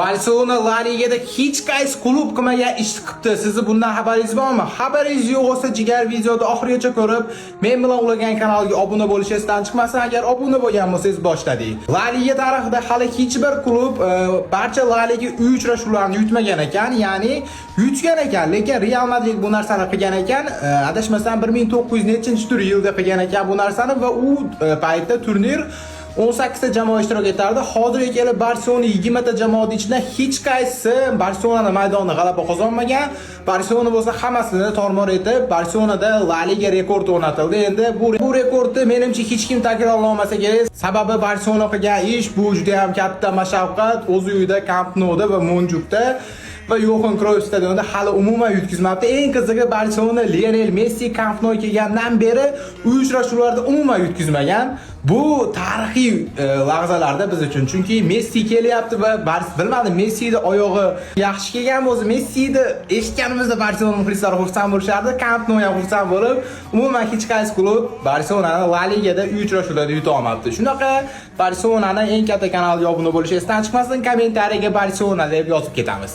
Barselona La Ligada hech qaysi klub qilmagan ish qilibdi. Sizni bundan xabaringiz bormi? Xabaringiz yo'q bo'lsa, jigar, videoni oxirigacha ko'rib, men bilan ulagan kanalga obuna bo'lish esdan chiqmasin. Agar obuna bo'lgan bo'lsangiz, boshladik. La Liga tarixida hali hech bir klub barcha La Liga uy uchrashuvlarini yutmagan ekan, ya'ni yutgan ekan, lekin Real Madrid bu narsani qilgan ekan. Adashmasam 1900 nechinchidir yilda qilgan ekan bu narsani va u paytda turnir 18 ta jamoa ishtirok etardi. Hozirga kelib Barselona 20 ta jamoa ichidan hech qaysisi Barselona maydonida g'alaba qozonmagan. Barselona bo'lsa hammasini tormor etib, Barselonada La Liga rekordi o'rnatildi. Endi bu rekordni menimcha hech kim takrorlay olmasa kerak. Sababi Barselona qilgan ish bu juda ham katta mashaqqat. O'z uyida, Camp Nou'da va Monjukda va Yohan Cruyff stadionida hali umuman yutqizmabdi. Eng qizig'i, Barselona Lionel Messi Camp Nou kelgandan beri uy uchrashuvlarida umuman yutqizmagan. Bu tarixiy lahzalarda biz uchun. Chunki Messi kelyapti va bilmadim, Messini oyog'i yaxshi kelgan bo'lsa, Messini eshitganimizda Barselona muxlislari xursand bo'lishardi. Camp Nou ham xursand bo'lib, umuman hech qaysi klub Barselonani La Ligada uy uchrashuvlarida yuta olmabdi. Shunaqa, Barselonani eng katta kanalga obuna bo'lish esdan chiqmasin, kommentariyaga "Barselona" deb yozib ketamiz.